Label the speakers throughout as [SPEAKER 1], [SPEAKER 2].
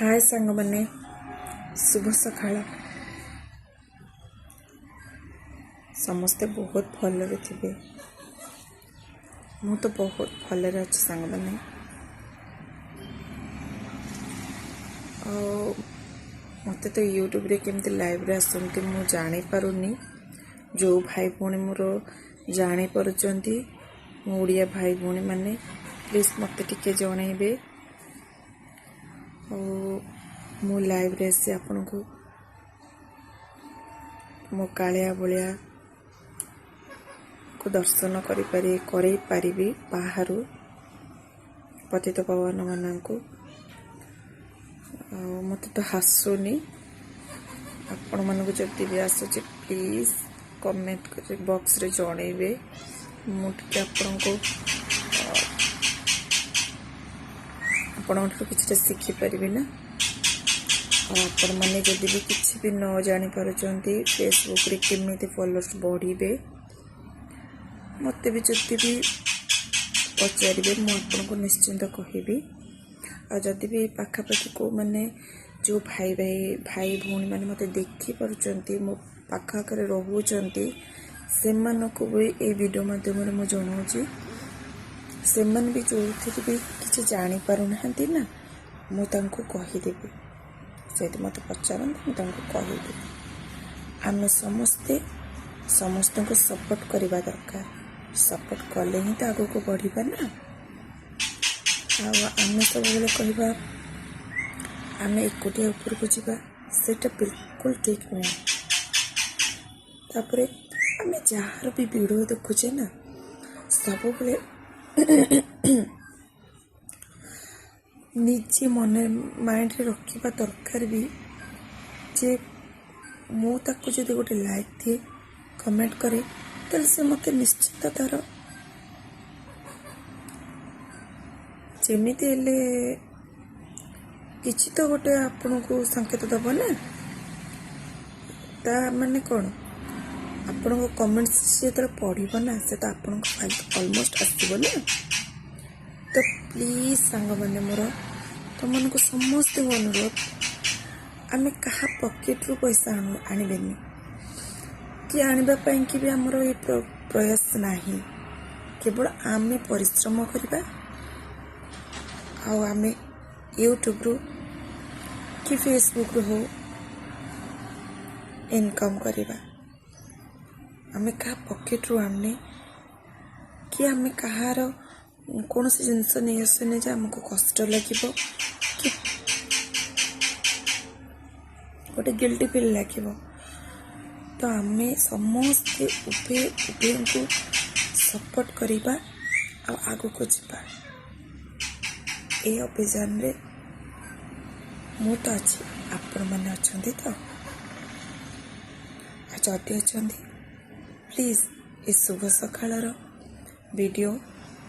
[SPEAKER 1] ହାଏ ସାଙ୍ଗମାନେ, ଶୁଭ ସକାଳ। ସମସ୍ତେ ବହୁତ ଭଲରେ ଥିବେ। ମୁଁ ତ ବହୁତ ଭଲରେ ଅଛି ସାଙ୍ଗମାନେ। ଆଉ ମୋତେ ତ ୟୁଟ୍ୟୁବରେ କେମିତି ଲାଇଭ୍ରେ ଆସନ୍ତି ମୁଁ ଜାଣିପାରୁନି। ଯେଉଁ ଭାଇ ଭଉଣୀ ମୋର ଜାଣିପାରୁଛନ୍ତି, ମୋ ଓଡ଼ିଆ ଭାଇ ଭଉଣୀମାନେ, ପ୍ଲିଜ୍ ମୋତେ ଟିକେ ଜଣେଇବେ। ଆଉ ମୁଁ ଲାଇଭ୍ରେ ଆସି ଆପଣଙ୍କୁ ମୋ କାଳିଆ ବଳିଆକୁ ଦର୍ଶନ କରେଇ ପାରିବି ବାହାରୁ ପତିତ ପାବନମାନଙ୍କୁ। ଆଉ ମୋତେ ତ ଆସୁନି, ଆପଣମାନଙ୍କୁ ଯଦି ବି ଆସୁଛି ପ୍ଲିଜ୍ କମେଣ୍ଟ ବକ୍ସରେ ଜଣେଇବେ। ମୁଁ ଟିକେ ଆପଣଙ୍କଠାରୁ କିଛିଟା ଶିଖିପାରିବି ନା। ଆଉ ଆପଣମାନେ ଯଦି ବି କିଛି ବି ନ ଜାଣିପାରୁଛନ୍ତି ଫେସବୁକ୍ରେ କେମିତି ଫଲୋଅର୍ସ ବଢ଼ିବେ, ମୋତେ ବି ଯଦି ବି ପଚାରିବେ ମୁଁ ଆପଣଙ୍କୁ ନିଶ୍ଚିନ୍ତ କହିବି। ଆଉ ଯଦି ବି ପାଖାପାଖି କେଉଁମାନେ ଯେଉଁ ଭାଇ ଭାଇ ଭାଇ ଭଉଣୀମାନେ ମୋତେ ଦେଖିପାରୁଛନ୍ତି, ମୋ ପାଖ ଆଖରେ ରହୁଛନ୍ତି, ସେମାନଙ୍କୁ ବି ଏଇ ଭିଡ଼ିଓ ମାଧ୍ୟମରେ ମୁଁ ଜଣାଉଛି। ସେମାନେ ବି ଯେଉଁଥିରେ ବି କିଛି ଜାଣିପାରୁନାହାନ୍ତି ନା, ମୁଁ ତାଙ୍କୁ କହିଦେବି। ସେଇଠି ମୋତେ ପଚାରନ୍ତି, ମୁଁ ତାଙ୍କୁ କହିଦେବି। ଆମେ ସମସ୍ତେ ସମସ୍ତଙ୍କୁ ସପୋର୍ଟ କରିବା ଦରକାର। ସପୋର୍ଟ କଲେ ହିଁ ତ ଆଗକୁ ବଢ଼ିବା ନା। ଆଉ ଆମେ ସବୁବେଳେ କହିବା ଆମେ ଏକୁଟିଆ ଉପରକୁ ଯିବା, ସେଇଟା ବିଲକୁଲ ଠିକ୍ ନୁହେଁ। ତାପରେ ଆମେ ଯାହାର ବି ଭିଡ଼ିଓ ଦେଖୁଛେ ନା, ସବୁବେଳେ ନିଜେ ମନେ ମାଇଣ୍ଡରେ ରଖିବା ଦରକାର ବି ଯେ ମୁଁ ତାକୁ ଯଦି ଗୋଟେ ଲାଇକ୍ ଦିଏ, କମେଣ୍ଟ କରେ, ତାହେଲେ ସେ ମୋତେ ନିଶ୍ଚିତ ତାର ଯେମିତି ହେଲେ କିଛି ତ ଗୋଟେ ଆପଣଙ୍କୁ ସଂକେତ ଦେବ ନା। ତା ମାନେ କ'ଣ, ଆପଣଙ୍କ କମେଣ୍ଟସ୍ ସେ ଯେତେବେଳେ ପଢ଼ିବ ନା, ସେ ତ ଆପଣଙ୍କ ଫାଇଲ୍ ଅଲମୋଷ୍ଟ ଆସିବ ନା। ତ ପ୍ଲିଜ୍ ସାଙ୍ଗମାନେ ମୋର, ତୁମମାନଙ୍କୁ ସମସ୍ତଙ୍କୁ ଅନୁରୋଧ, ଆମେ କାହା ପକେଟରୁ ପଇସା ଆଣିବେନି କି ଆଣିବା ପାଇଁକି ବି ଆମର ଏ ପ୍ରୟାସ ନାହିଁ। କେବଳ ଆମେ ପରିଶ୍ରମ କରିବା ଆଉ ଆମେ ୟୁଟ୍ୟୁବରୁ କି ଫେସବୁକ୍ରୁ ହଉ ଇନକମ୍ କରିବା। ଆମେ କାହା ପକେଟରୁ ଆଣୁନେ କି ଆମେ କାହାର କୌଣସି ଜିନିଷ ନେଇ ଆସୁନେ ଯେ ଆମକୁ କଷ୍ଟ ଲାଗିବ କି ଗୋଟେ ଗିଲ୍ଟି ଫିଲ୍ ଲାଗିବ। ତ ଆମେ ସମସ୍ତେ ଉଭୟଙ୍କୁ ସପୋର୍ଟ କରିବା ଆଉ ଆଗକୁ ଯିବା। ଏ ଅଭିଯାନରେ ମୁଁ ତ ଅଛି, ଆପଣମାନେ ଅଛନ୍ତି ତ? ଆଉ ଯଦି ଅଛନ୍ତି ପ୍ଲିଜ୍ ଏ ଶୁଭ ସକାଳର ଭିଡ଼ିଓ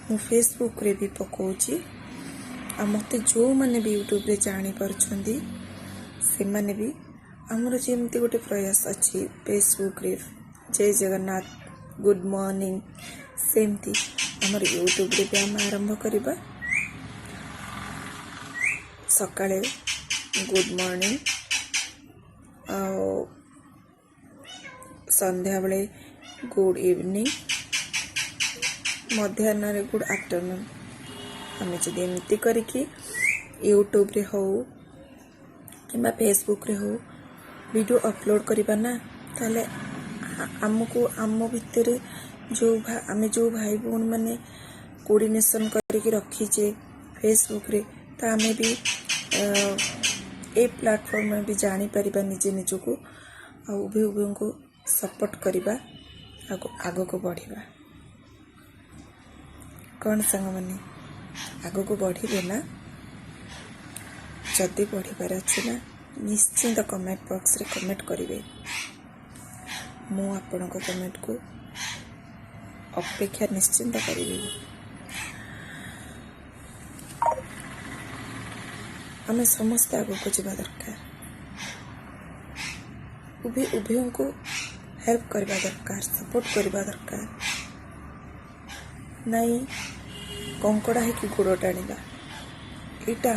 [SPEAKER 1] ମୁଁ ଫେସବୁକ୍ରେ ବି ପକାଉଛି। ଆଉ ମୋତେ ଯେଉଁମାନେ ବି ୟୁଟ୍ୟୁବରେ ଜାଣିପାରୁଛନ୍ତି, ସେମାନେ ବି ଆମର ଯେମିତି ଗୋଟେ ପ୍ରୟାସ ଅଛି ଫେସବୁକ୍ରେ ଜୟ ଜଗନ୍ନାଥ ଗୁଡ଼୍ ମର୍ଣ୍ଣିଂ, ସେମିତି ଆମର ୟୁଟ୍ୟୁବରେ ବି ଆମେ ଆରମ୍ଭ କରିବା। ସକାଳେ ଗୁଡ଼୍ ମର୍ଣ୍ଣିଂ ଆଉ ସନ୍ଧ୍ୟାବେଳେ ଗୁଡ଼୍ ଇଭିନିଂ, ମଧ୍ୟାହ୍ନରେ ଗୁଡ଼୍ ଆଫ୍ଟରନୁନ୍। ଆମେ ଯଦି ଏମିତି କରିକି ୟୁଟ୍ୟୁବରେ ହଉ କିମ୍ବା ଫେସବୁକ୍ରେ ହଉ ଭିଡ଼ିଓ ଅପଲୋଡ଼ କରିବା ନା, ତାହେଲେ ଆମକୁ ଆମ ଭିତରେ ଯେଉଁ ଆମେ ଯେଉଁ ଭାଇ ଭଉଣୀମାନେ କୋର୍ଡ଼ିନେସନ୍ କରିକି ରଖିଛେ ଫେସବୁକ୍ରେ, ତ ଆମେ ବି ଏ ପ୍ଲାଟଫର୍ମରେ ବି ଜାଣିପାରିବା ନିଜେ ନିଜକୁ, ଆଉ ଉଭୟ ଉଭୟଙ୍କୁ ସପୋର୍ଟ କରିବା, ଆଗକୁ ବଢ଼ିବା। କ'ଣ ସାଙ୍ଗମାନେ ଆଗକୁ ବଢ଼ିବେ ନା? ଯଦି ବଢ଼ିବାର ଅଛି ନା, ନିଶ୍ଚିନ୍ତ କମେଣ୍ଟ ବକ୍ସରେ କମେଣ୍ଟ କରିବେ। ମୁଁ ଆପଣଙ୍କ କମେଣ୍ଟକୁ ଅପେକ୍ଷା ନିଶ୍ଚିନ୍ତ କରିବି। ଆମେ ସମସ୍ତେ ଆଗକୁ ଯିବା ଦରକାର, ଉଭୟ ଉଭୟଙ୍କୁ ହେଲ୍ପ କରିବା ଦରକାର, ସପୋର୍ଟ କରିବା ଦରକାର। ନାଇଁ କଙ୍କଡ଼ା ହେଇକି ଗୋଡ଼ ଟାଣିବା, ଏଇଟା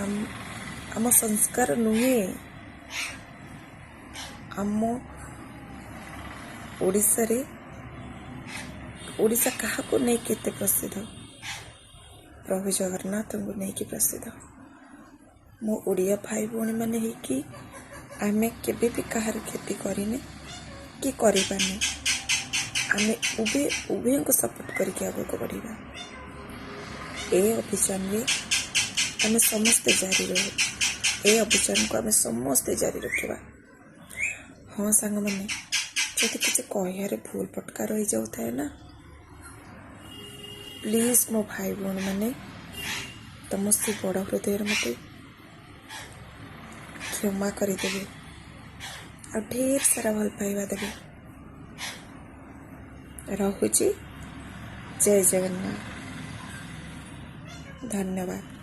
[SPEAKER 1] ଆମ ସଂସ୍କାର ନୁହେଁ। ଆମ ଓଡ଼ିଶାରେ, ଓଡ଼ିଶା କାହାକୁ ନେଇକି ଏତେ ପ୍ରସିଦ୍ଧ? ପ୍ରଭୁ ଜଗନ୍ନାଥଙ୍କୁ ନେଇକି ପ୍ରସିଦ୍ଧ। ମୋ ଓଡ଼ିଆ ଭାଇ ଭଉଣୀମାନେ ହେଇକି ଆମେ କେବେ ବି କାହାର କ୍ଷତି କରିନେ କି କରିବାନି। ଆମେ ଉଭୟ ଉଭୟଙ୍କୁ ସପୋର୍ଟ କରିକି ଆଗକୁ ବଢ଼ିବା। ଏ ଅଭିଯାନରେ ଆମେ ସମସ୍ତେ ଜାରି ରହୁ। ଏ ଅଭିଯାନକୁ ଆମେ ସମସ୍ତେ ଜାରି ରଖିବା। ହଁ ସାଙ୍ଗମାନେ, ଯଦି କିଛି କହିବାରେ ଭୁଲ ଭଟକା ରହିଯାଉଥାଏ ନା, ପ୍ଲିଜ୍ ମୋ ଭାଇ ଭଉଣୀମାନେ, ତମ ସେ ବଡ଼ ହୃଦୟରେ ମୋତେ କ୍ଷମା କରିଦେବେ ଆଉ ଢେର ସାରା ଭଲ ପାଇବା ଦେବେ। ରହୁଛି। ଜୟ ଜଗନ୍ନାଥ। ଧନ୍ୟବାଦ।